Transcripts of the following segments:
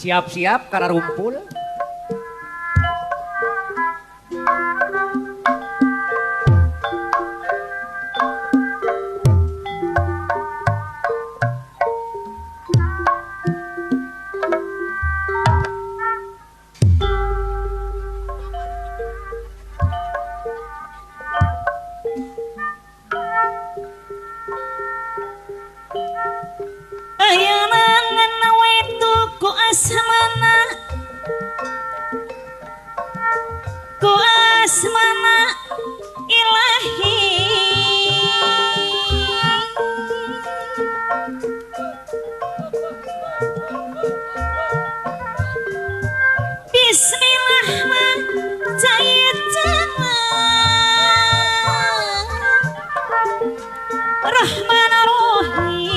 Siap-siap karena rumpul. Ku asmana ilahi Bismillah Rahman Rahim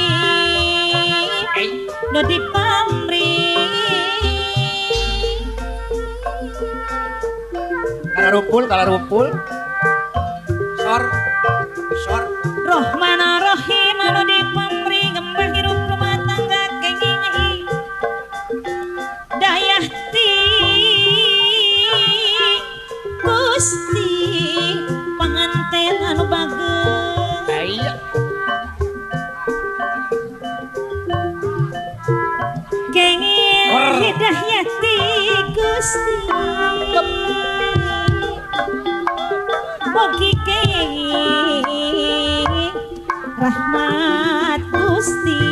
nu dipamri Kala rumpul sor sor Rahman Rahim anu dipamri gembah hirup rumah tangga kenging dayah ti Gusti panganten anu bageng aya kenging hidayah ti Gusti mugi kenging rahmat Gusti.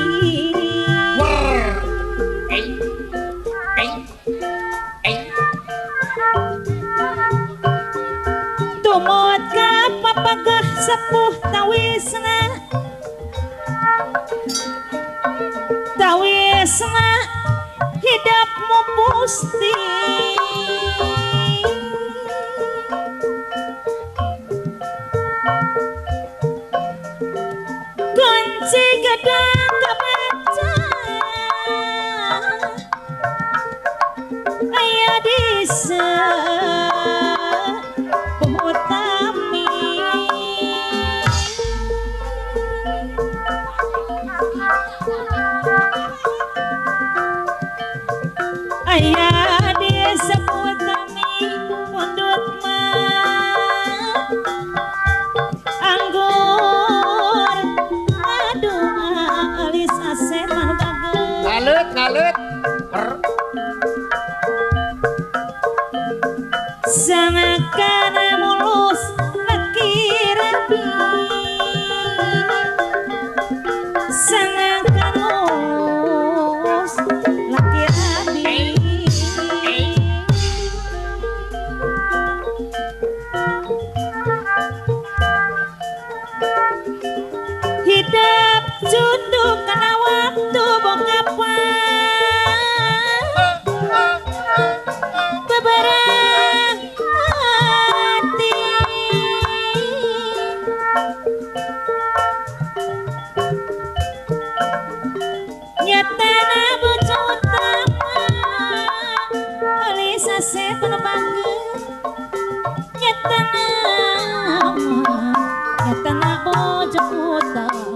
Tumut ka papagah sepuh tawisna tawisna hidupmu pusti. Kunci gedang kebaca aya di utami aya di utami pundut mah anggur aduh alis asep anu bageung ngalet ngalet sangakana mulus laki rapi sangakana mulus laki rapi hidup cunduk kana waktu bongapa beberang hati nyatana bojo utama alis asep anu bangga nyatana nyatana bojo utama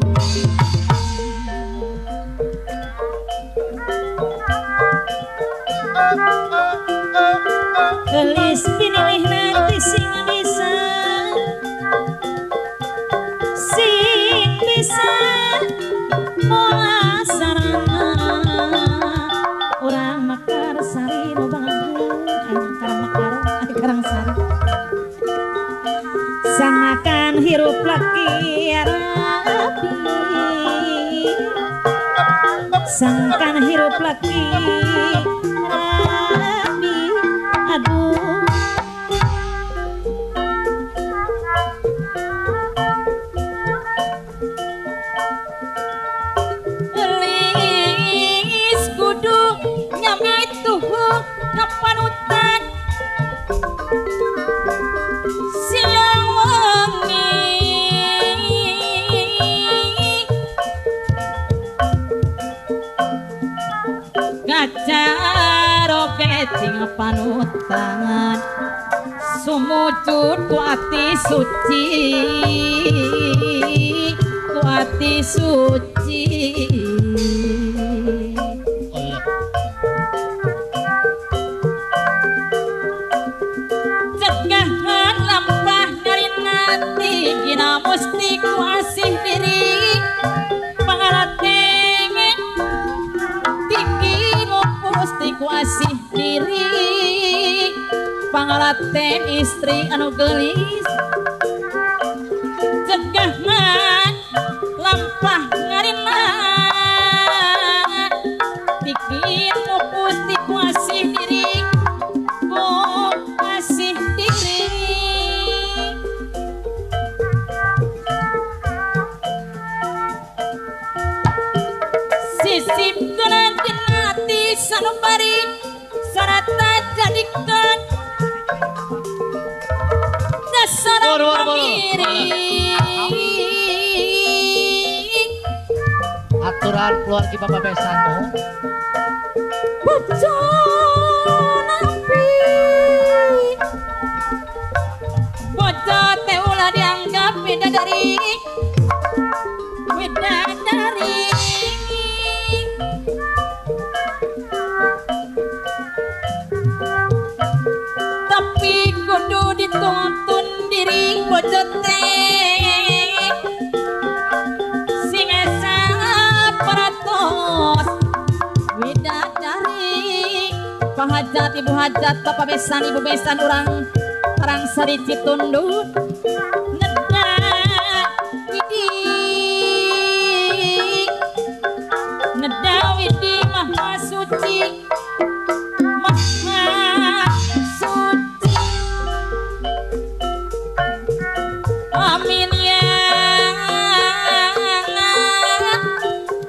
gelis pinilih nanti sing bisa mola sarana urang Mekar Sari nu bageung aya karang Mekar aya karang sari sangakan hirup laki rapi sangkan hirup laki rapi aduh gelis kudu nyamituh kapanutan siang wengi gacaroge cing panutan sumujud ku ati suci ku ati suci. Tingina musti ku asih diri pangalaten tinggi musti ku asih diri pangalaten istri anu geulis cegah mah lampah ngarina bikin musti ku asih diri ku asih diri. Sisip kena ati sanubari sarata jadikan dasar pamiri. Aturan keluarga Bapak Besan mohon. Bojo nampi bojo teh ulah dianggap bidadari bidadari. Tapi kudu dituntun diri bojo teh sing esa paratos bidadari. Pak hajat ibu hajat bapak besan ibu besan urang Karangsari Citundun neda widi neda widi maha suci maha suci. Amin ya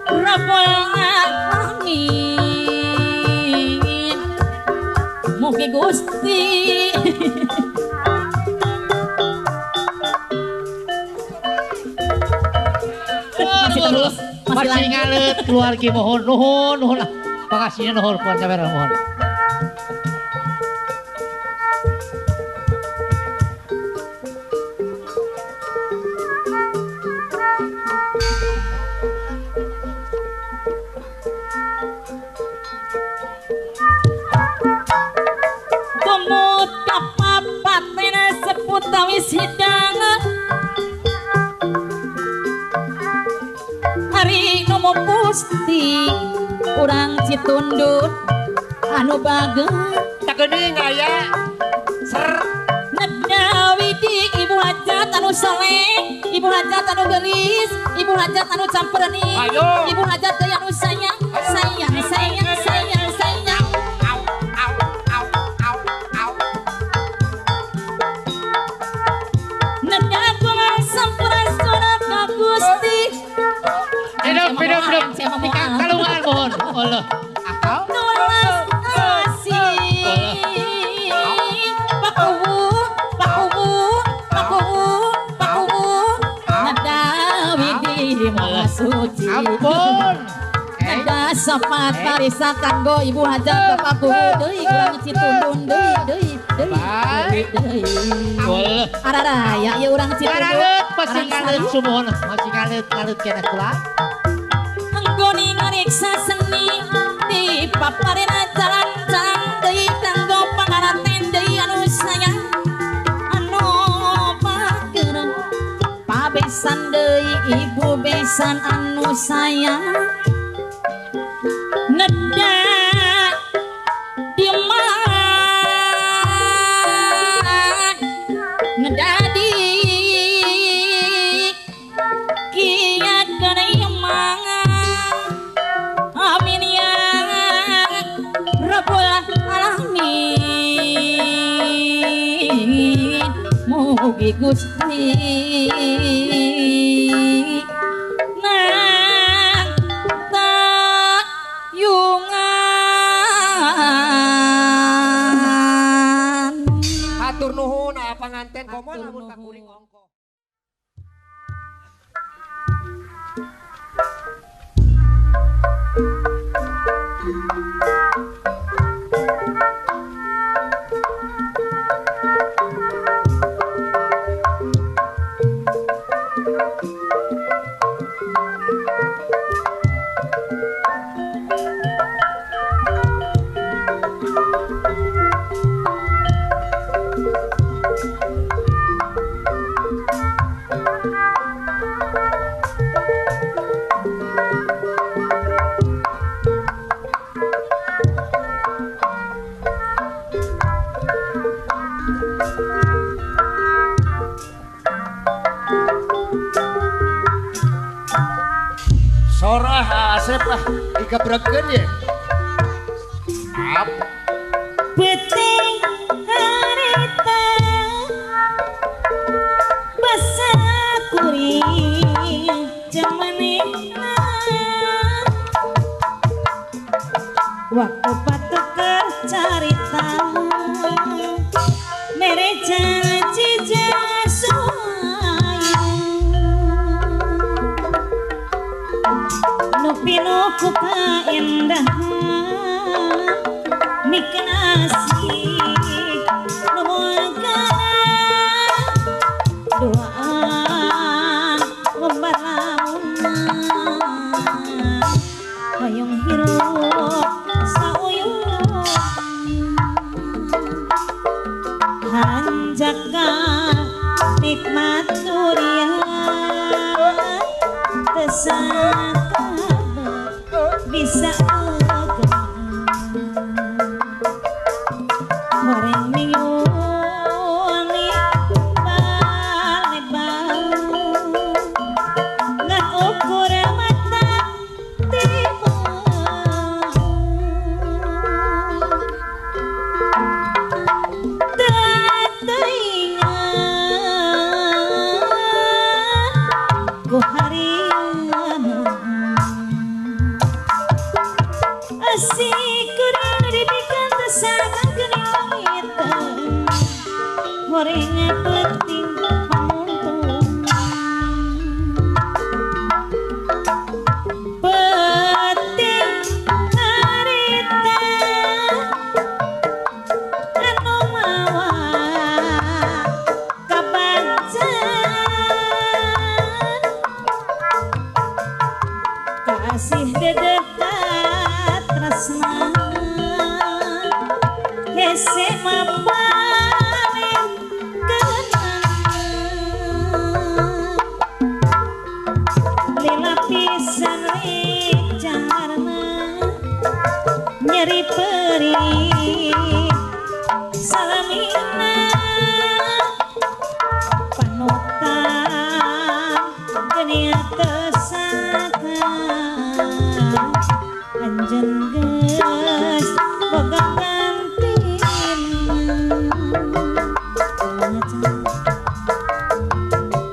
Rabbal Alamin. Mugi Gusti. Masih terus masih ngalet keluarga mohon nuhun nuhun lah makasihnya nuhun keluarga merah mohon. Tumut kapapatena seputawis hidangan hari nomo pusti urang Citundun anu bageut tak geuning aya ser neda widi ibu hajat anu soleh ibu hajat anu geulis ibu hajat anu camperni ibu hajat teh anu sayang sayang sayang sayang sayang. Au au au au au neda kumaha sampurasun ka Gusti. Hidup hidup hidup kalungan mohon Allah. Nulas asih pakuwu pakuwu pakuwu pakuwu neda widi maha suci. Ampun. Neda sapat parisa kanggo ibu hajat bapak kuwu deui urang Citundun deui deui deui deui. Araraya ieu urang Citundun. Ngaralet masih ngalet sumuhun masih ngalet ngalet keneh kula. Anggone ngariksa seni di paparena jalan-jalan deui kanggo pangaraten deui anu sayang anu pakeun pabesan deui ibu besan anu sayang neda di neda di kiat kana imangan. Amin ya Rabbul Alamin. Mugi Gusti nang tayungan. Hatur nuhun aya panganten komo lamun ka kuring ongko. Sorah Asep ah dikebreken ya. Penting harita basa kuring jamanehna waktu patuker carita mere janji jasuaya nu pinuh ku kaendahan mikeun asih nu moal duaan ngombar lamunna hoyong hirup sauyun hanjaka nikmat durian teu bisa goreng minggu lebar ngan ukur mata tiba teuingan ku harian asik kurang dibikin tersangka geuning goreng penting panguntung penting harita anu mawa kabagjaan kasih dedekat tresna hese paling kenangan lila pisan recarna nyeri perih salamina panutan geuning tesaka anjeun geus boga gantina.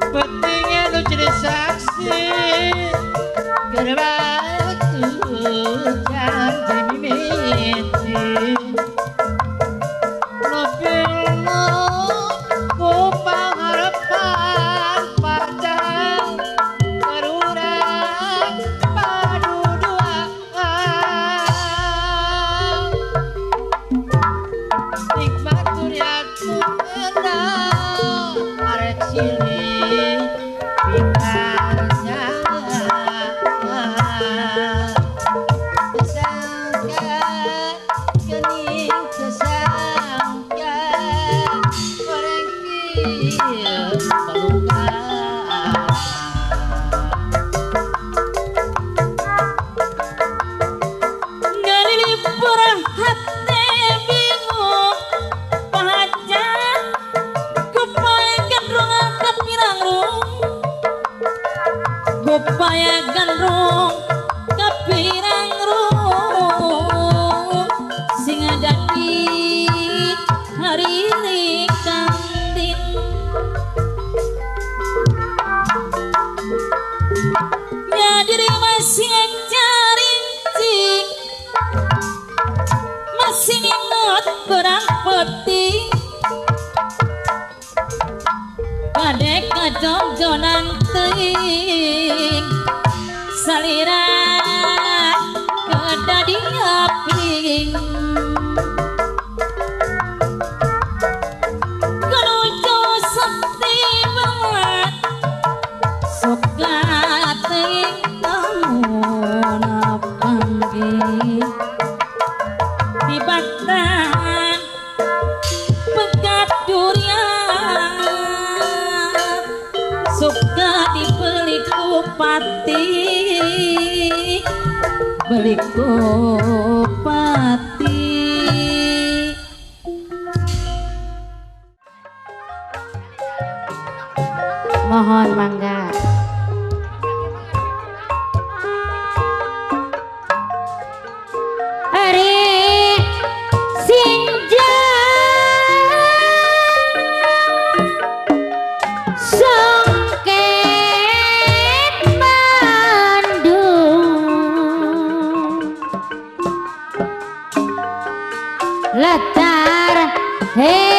Pentingnya lu jadi saksi keur waktu janji mimiti nu pinuh ku pangarepan pacar urang paduduaan nikmat durianku kenal arek silih pikannya kesangka gening kesangka goreng kieu pelukan. Ngalilipur hate bingung pahajat kupaya gandrung kapirang rung kupaya gandrung kapirang rung sing dadi hari kandin nya diri masih carincing masih ingat berang peti kadek kajongjonan teuing salira kedadiaping kanuju sakti banget suka teuing lamun panggih tibatan pegat durian suka dibeli ku pati beli ku pati. Mohon mangga. Ari sinja songket Bandung latar hejo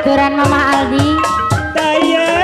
aturan Mama Aldi.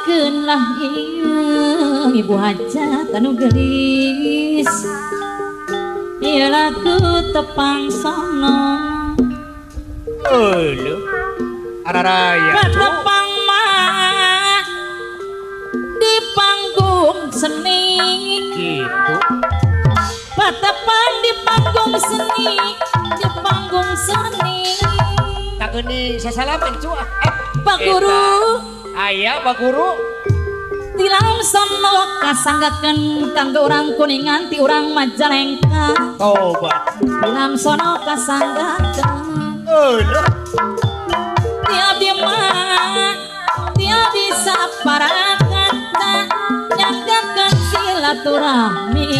Sanggakeun lah ieu ibu hajat anu geulis ieu lagu tepang sono Euleuh araraya patepang mah di panggung seni gitu patepang di panggung seni di panggung seni tak geuning sasalaman cu Pak Guru aya Pak Guru tilam sono kasanggakeun kanggo urang Kuningan ti urang Majalengka toba tilam sono kasanggakeun eueuh tiap di mah tiap bisa parakanta nyanggakeun silaturahmi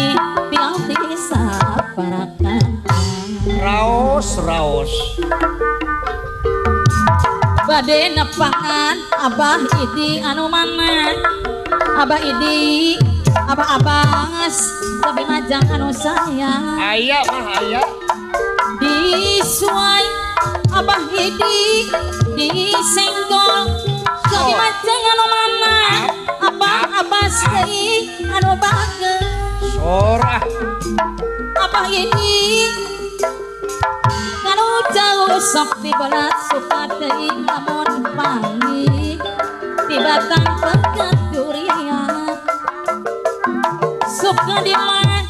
tiap bisa parakanta raos raos bade nepangan Abah Idi anu mana Abah Idi Abah Abbas tapi majang anu sayang aya mah aya disuai Abah Idi disenggol tapi majang anu mana Abah Abbas deui anu bager sorah Abah Idi kanu jauh sok dibelat suka deui lamun panggih di batang pekat durian suka di mana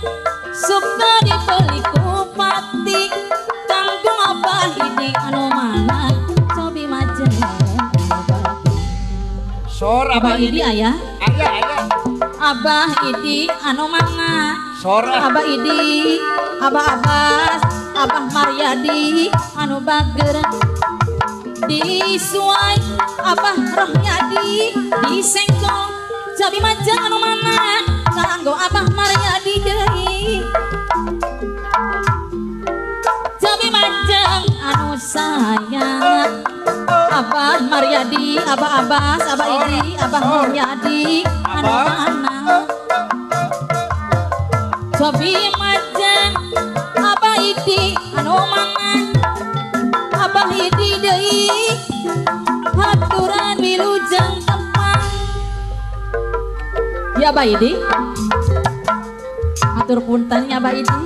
suka dibeli kupati kanggo Abah Idi anu mana cobi majeng sor Abah Idi aya aya aya Abah Idi anu mana sor Abah Idi Abah Abbas Abah Maryadi anu bager disuai Abah Rohyadi disenggol jabi majang anu mana kanggo Abah Maryadi deui jabi majang anu sayang Abah Maryadi Abah Abbas Abah Idi Abah Rohyadi anu mana jabi majang Abah Idi anu mana Abah Idi deui haturan wilujeng tepang ya Abah Idi hatur punten ya Abah Idi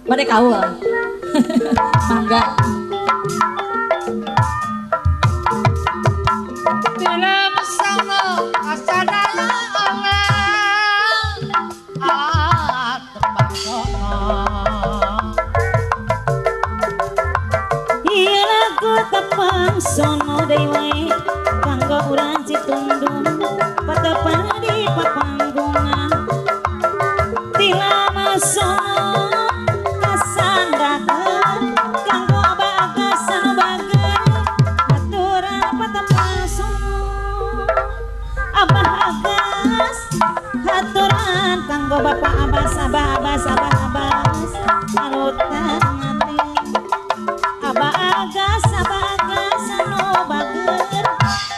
bade kaul mangga dalam sono asadaya Allah tepang sono ieu lagu tepang sono deui wae kanggo urang Citundun patepang di papanggungan tilama sono kasanggakeun kanggo Abah Agas anu bager haturan patepang sono Abah Agas haturan kanggo Bapak Abbas Abah Abbas Abah Abbas anu tangati Abah Agas Abah Agas anu bager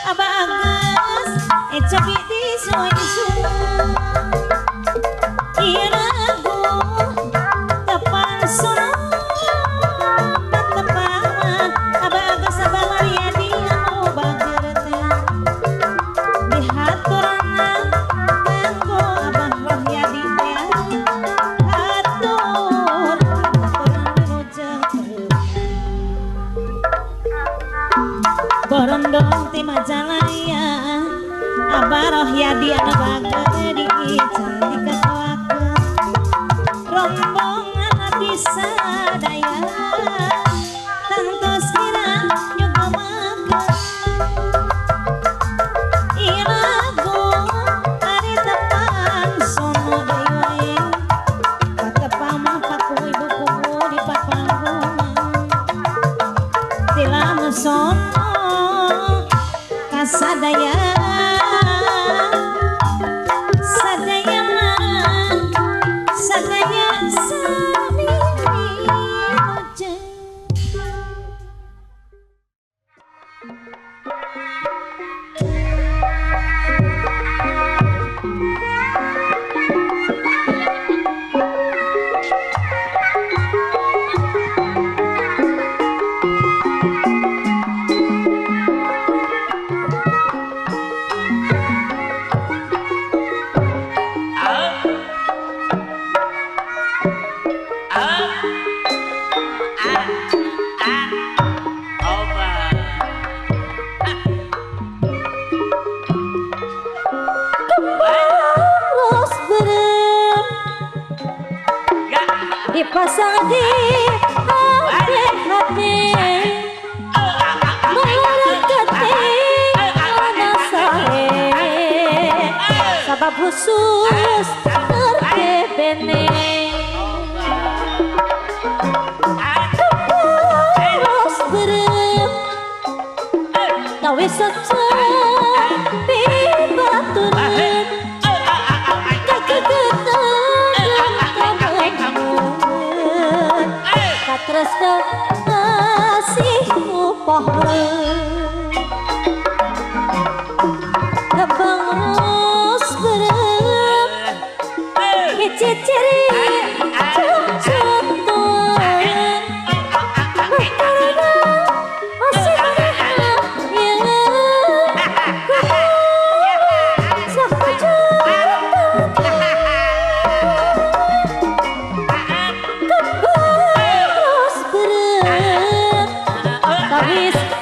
Abah Agas cobi disuai-suai ieu lagu tepang sono patepang Abah Agas Abah Maryadi anu bager teh dihaturanan kanggo Abah Rohyadi teh hatur haturan wilujeng borondong ti Majalaya Abah Rohyadi anu bager diical dikatoakeun rombongan abdi sadaya tangtos kirang nyugemakeun ieu lagu ari tepang sono deui wae patepang mah paku ibu kuku di papanggungan tilam sono kasadaya sadaya mah sadaya sami wilujeng. Dipasang di hati-hati melarang sae sabab khusus terbebene terus berem gawe secat baturan katresna kasihmu pohon kembang ros berem keciciri cucutuan karena masih mana yang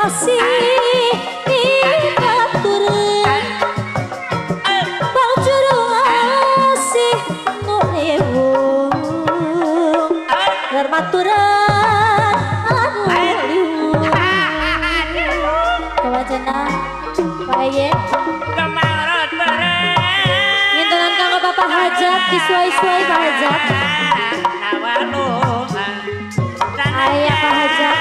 asih dibaturan bang juru asih nu liwung germaturan anu liwung kewajana paye kemarot bareng ngintenan kanggo Bapak Hajat disuai-suai Pak Hajat ayah Pak Hajat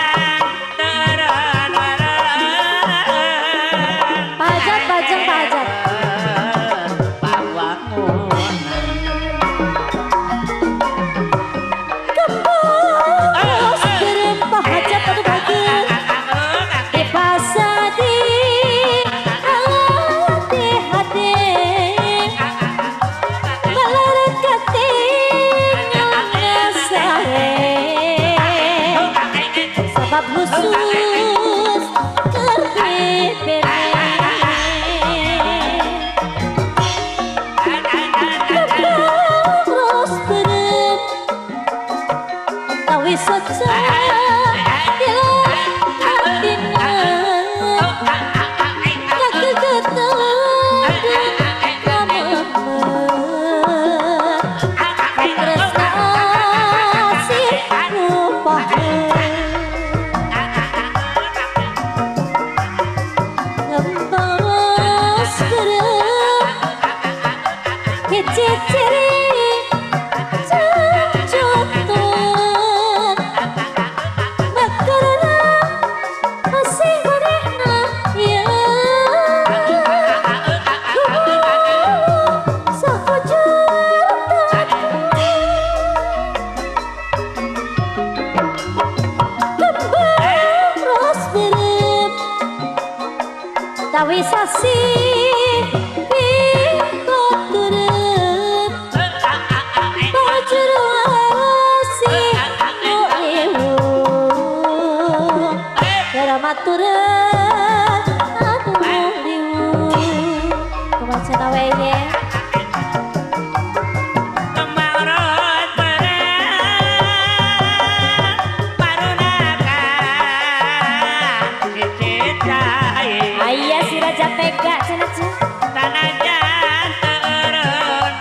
khusus terbebene terus berem tawi secat hatina kagegetan kamemet katresna asihku pohon keciciri cucutun makarana masih manehna ya sakujutan kembang ros berem tawis asih maturan anu liwung kemacana weye kemarot bareng parunakan cicicai aya si Raja Tega cenah cenah sanajan teureun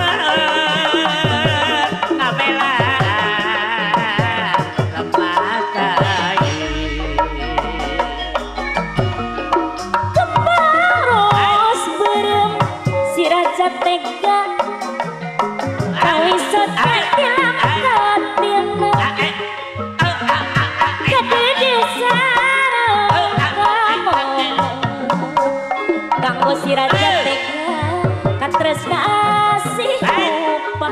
eureun ngabelaan lepas. Tega tawis tilang katina kadede sareng kamu kanggo si Raja Tega katresna asih upah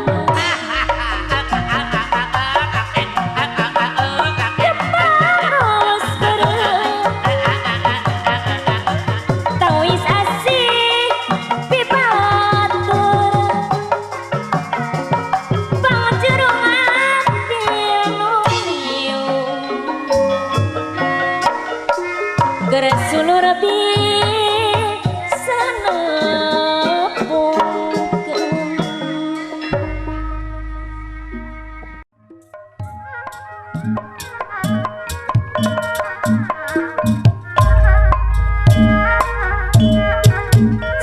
Gersulur bisa nepungkeun.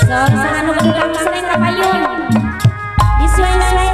Sok saha nu gaduh kang seneng ka payun. Disuai-suai.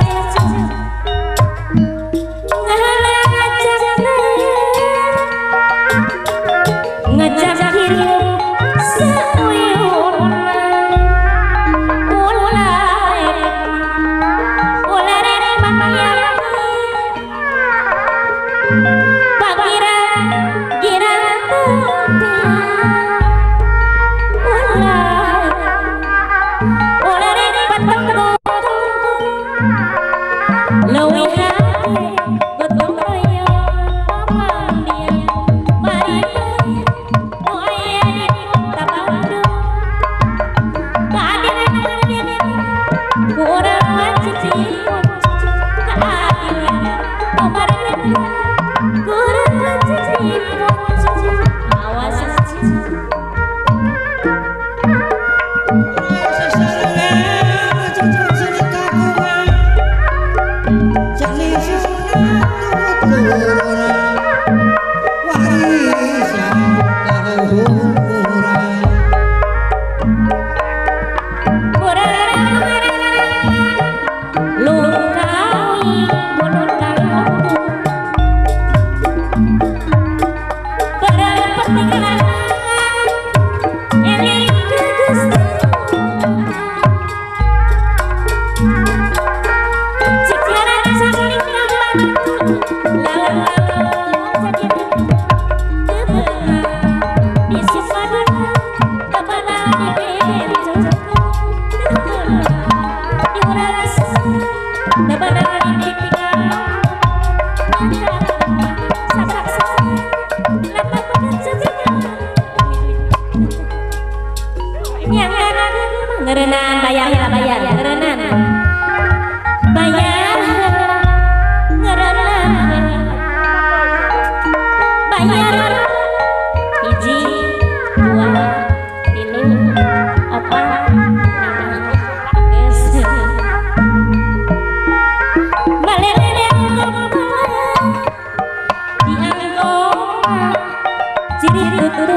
Ngerenan bayar lah bayar ngerenan bayar ngerenan bayar hiji dua tilu opat lima dianggo ciri tutur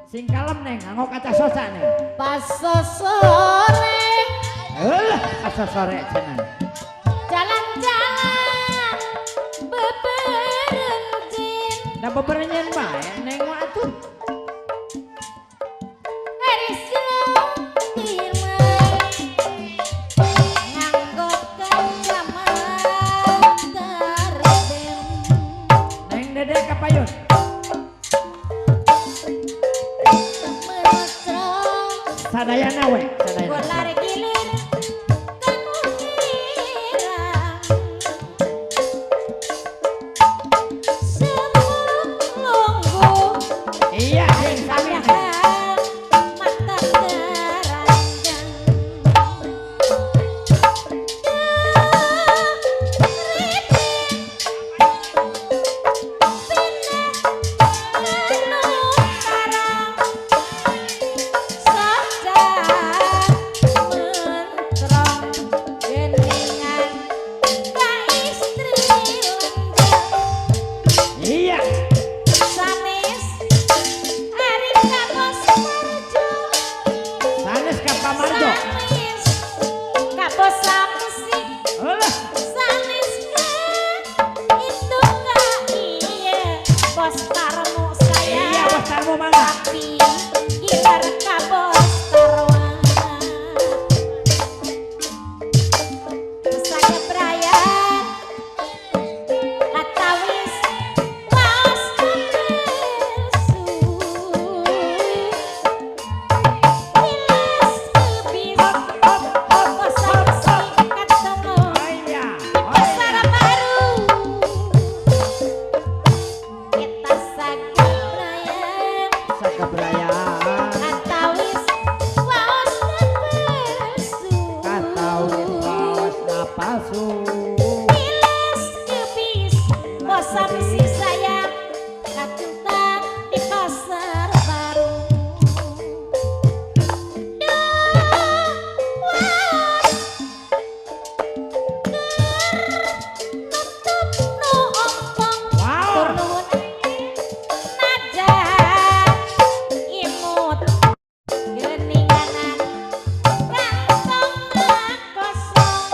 Sing kalem neng, nganggo kaca sosa neng. Pas sore, alah, kaca sore cenah. Jalan-jalan beberenjin. Da beberenjin bae neng mah atuh. Neng Dede kapayun. Sadayana we, sadayana. Palsu. Tilas kebis bosan si sayang kacuntan di pasar baru. Duh, was nutup nu ompong. Wow. Tur nuhun najan imut geuninganan kantong kosong.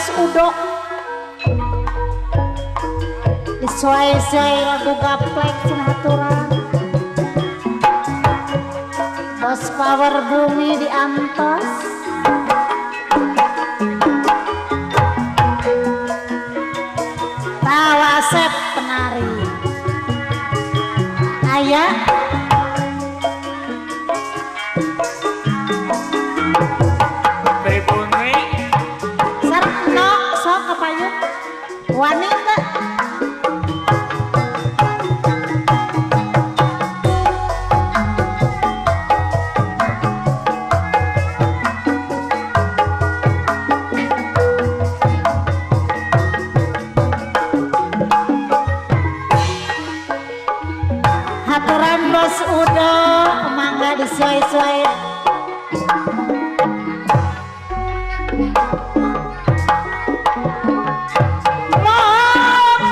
Bos Udo. Disuai-suai lagu gaplek cenah aturan. Bos Power Bumi di antos. Tawasep penari. Aya Sarno sok kapayun wani teu? Haturan Bos Udo mangga disuai-suai.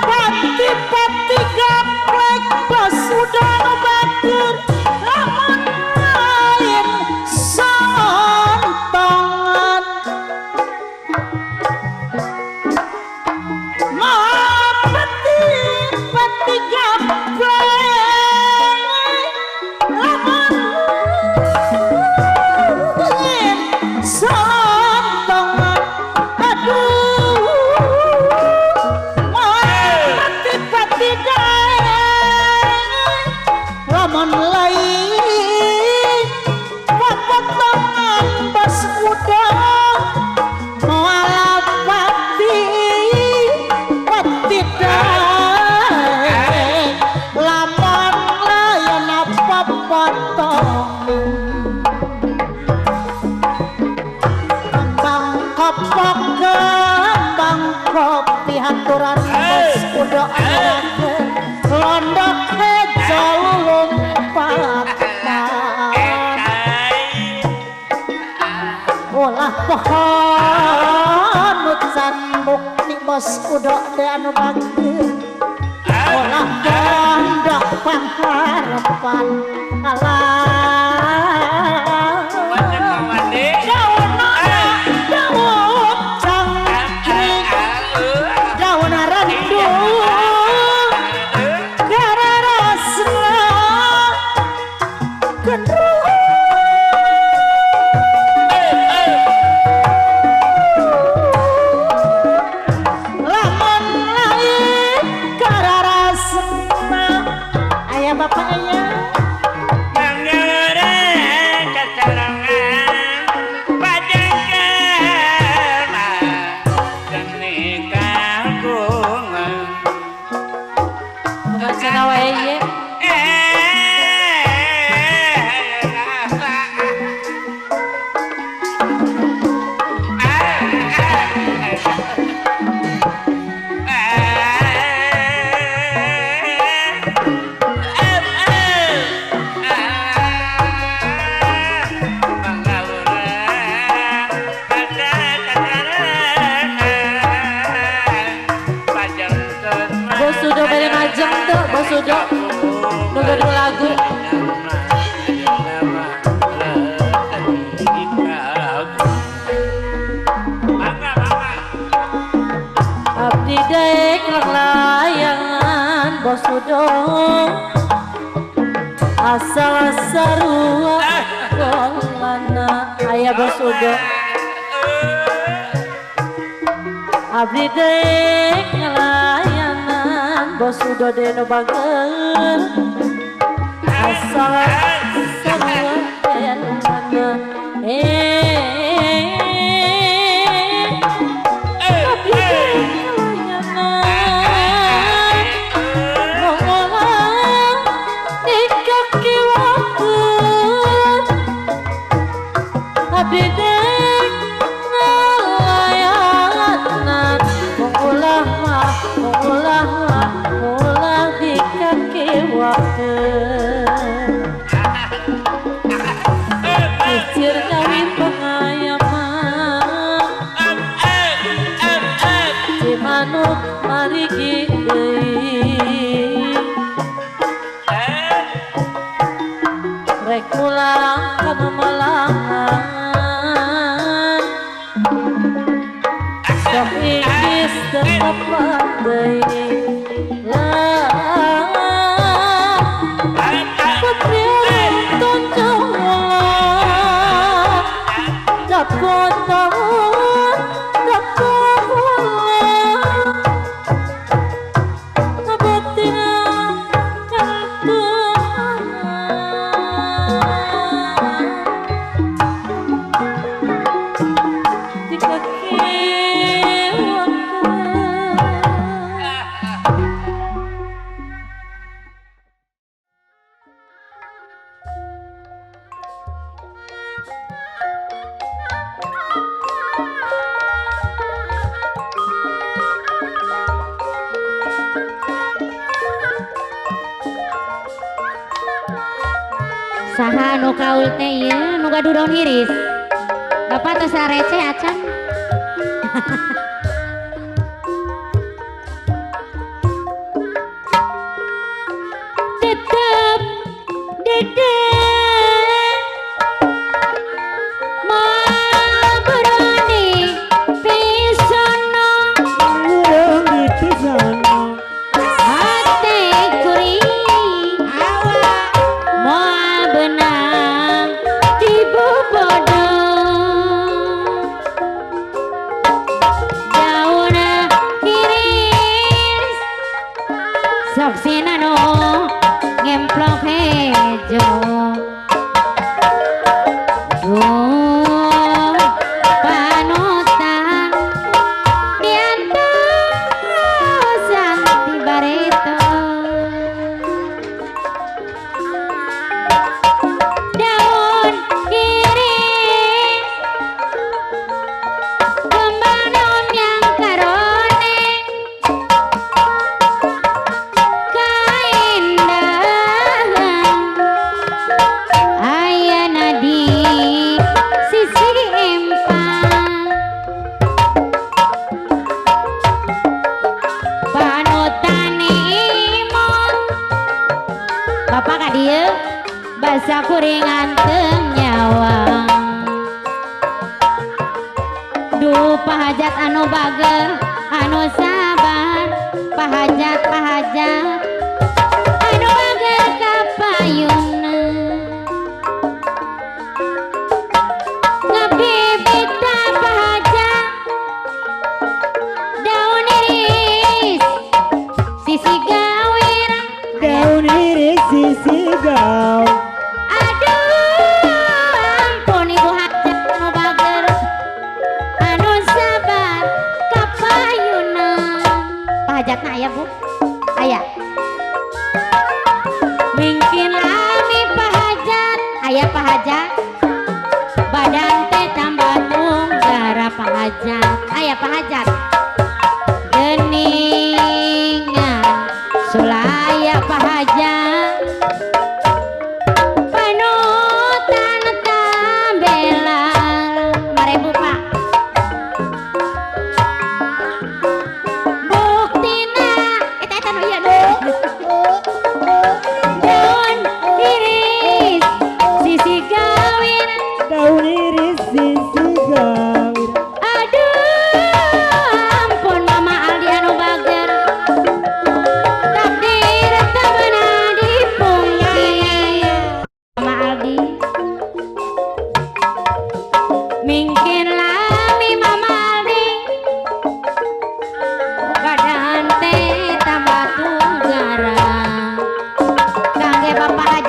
Pati-pati gaplek Bos Udo nu batur lamun lain sontongan. Pati-pati gaplek lamun lain sontongan. Aduh, pati-pati daeng lamun lain papotongan Bos Udo moal pati pati daeng lamun lain papotongan. Kembang kopok kembang kopi haturan Bos Udo anu londok hejo lompatan. Ulah pohon nu canduk ni Bos Udo de anu bageur. Ulah pondok pangharepan alah. Daun daun cangkring daun randu gararasna gendruwo. Lamun lain gararasna aya bapak aya. Cenah wae ieu. Bos Udo bere majeng tuh, Bos Udo. Nu gaduh lagu. Abdi daek layangan Bos Udo. Asal sarua golana aya Bos Udo. Abdi daek ngelayanan Bos Udo de nu bageur. Asal sarua golana abdi daek ngelayanan moal dikakiwakeun. Abdi daek ngelayanan ulah mah ulah mah ulah dikakiwakeun. Saha nu kaul teh ieu nu gaduh daun iris. Bapak tos receh acan. Tetep dede moal berani pisono hate kuring moal benang dibobodo daun iris sok sinano ngemplok hejo duh panutan diantosan ti bareto daun iris kembang daun yang karoneng kaindahan ayana di sisi empang panutane imon bapak ka dieu basa kuring anteng nyawa duh pahajat anu bager anu sabar pahajat pahajat anu bager ka payungna ngabibita pahajat daun iris sisi gawir Daun iris sisi gaul. Aduh ampun ibu hajat anu bager anu sabar kapayunan pahajatna aya bu aya mungkin lami pahajat aya pahajat badan teh tambah tunggara pahajat aya pahajat geningan sulaya pahajat panutan tambela marebu pak buktina eta eta nu ieu nu daun iris sisi gawir Daun iris sisi gawir. Aduh ampun Mama Aldi anu bager takdir tak beunang dipungkir Mama Aldi mungkin lami Mama Aldi badan teh tambah tunggara kangge bapak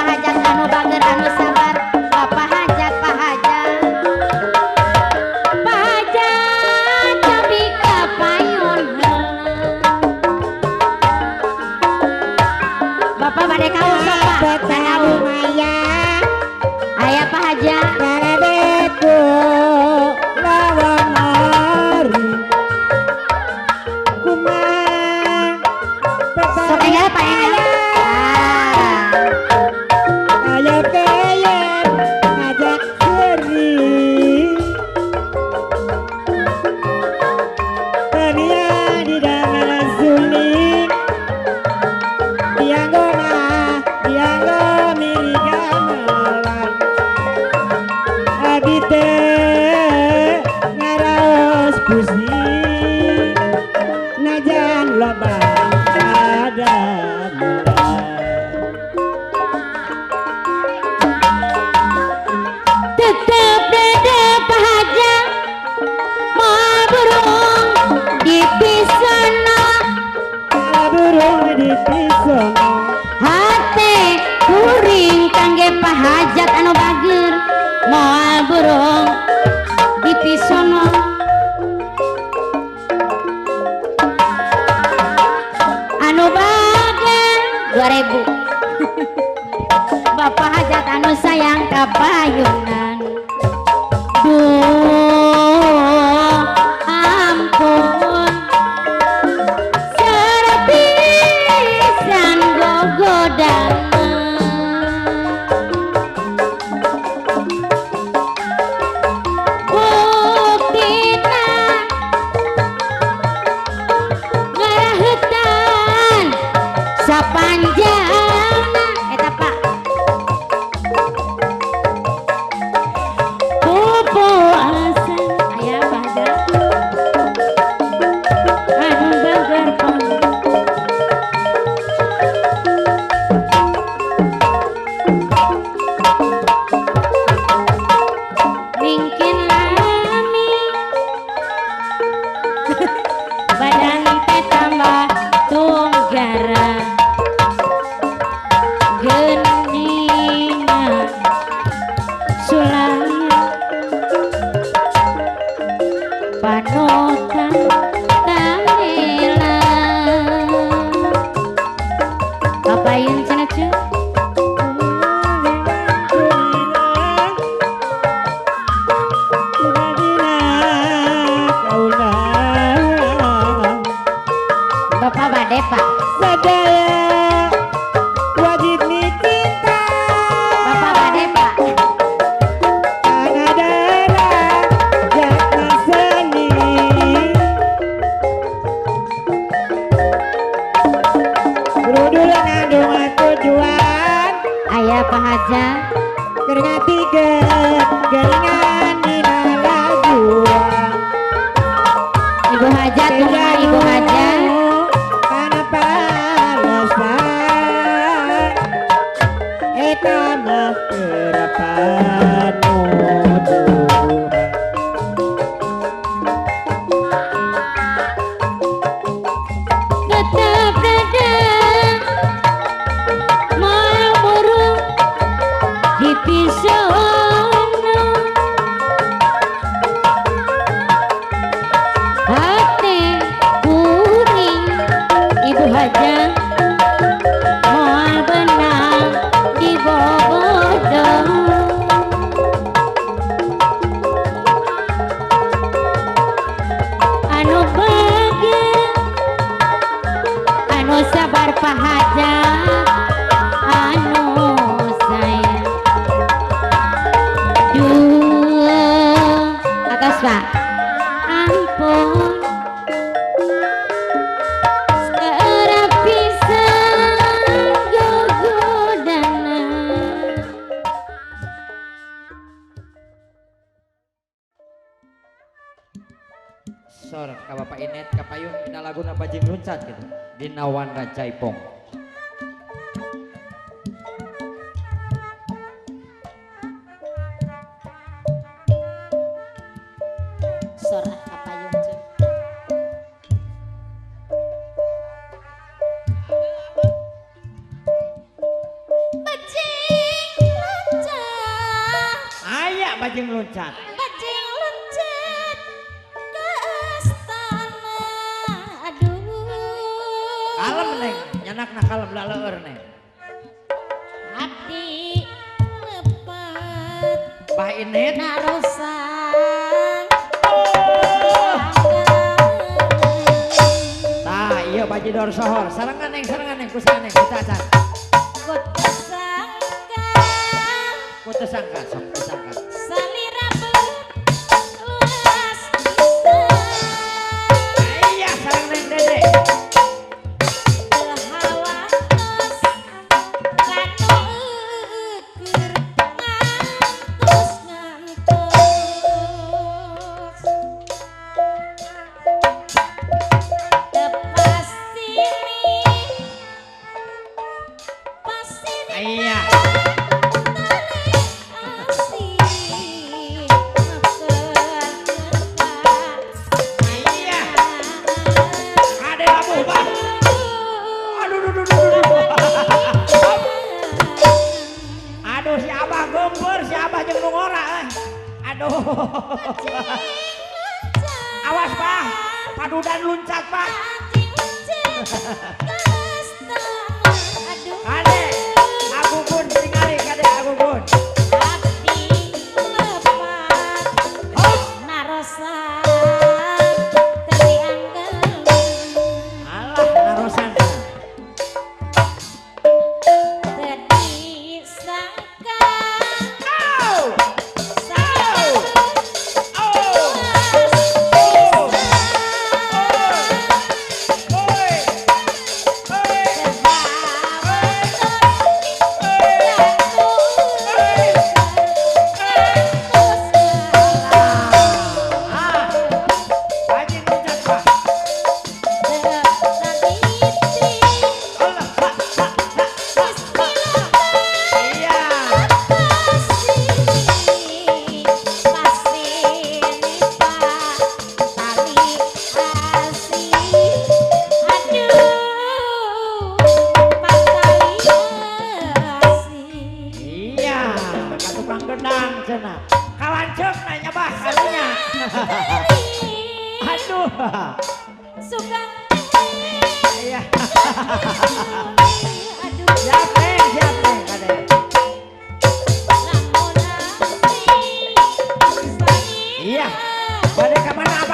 hajat anu bager anu sabar bapak hajat pahajat pahajat tapi kapayun heula bapak bade kaul sok pak Beta maya aya pahajat karabetu lawan hari kumaha sok enggal pak enggal ah. Aya pengen ngajak seri Tania di dangan suling Dianggo mah dianggo miri gamelan Abi teh ngaraos pusing Hajat anu bager moal burung dipisono anu bager 2000 Bapak hajat anu sayang kapayunan duh ampun serpisan gogodan buktina ngarahutan sapanjangna eta Pak pupuasan aya pada anu bager pang mingkin lami badan teh tambah tunggara geningan sulam panutan tamela Papayun cenah cu Bapak bade Pak Sadaya wajib cinta Bapak bade Pak tanah darah jangan seni berudul ngandung tujuan aya Pak Hajat keringati geringan dina laguan Ibu Hajat kumaha Ibu Hajat kana palesan eta mah kerapan nuduhan tetap dada moal burung dipisono hate kuring Ibu Hajat moal benang dibobodo anu bager anu sabar Pak Hajat anu sayang duh atas Pak ampun serapisan gogodana Sor ka Bapak Inet kapayun dina laguna Bajing Loncat gitu dina Wanda Jaipong. Sor ah kapayun cu. Bajing loncat Aya Bajing Loncat. Bajing loncat ke istana aduh Kalem neng, nyanakna kalem laleur neng. Abdi lepat Bah Inet narosan tah ieu Bajidor sohor sarengan neng sarengan neng kusaha neng kucacan. Ku sangka Ku teu sangka sok teu sangka. salira belas pisan Iya sareng neng Dede. hawatos kanu eueur ngantos ngantos tepas sini pasini Iya. asih Awas Pak, padudan luncat Pak. Kade, aku pun tingali kade aku pun. Abdi lepat narosan teu dianggel. Alah narosan. Teu disangka. Au. Saya Oh. Oi. Oi. Ah. Bajing loncat Pak. Allah, ha, ha, ha, ha, ha. Iya. Iya, ka tukang gendang cenah. Kalanceuk nanya bah karunya. Aduh. Iya. Siap, Neng, siap, Neng, kade. Iya. Bade ka mana?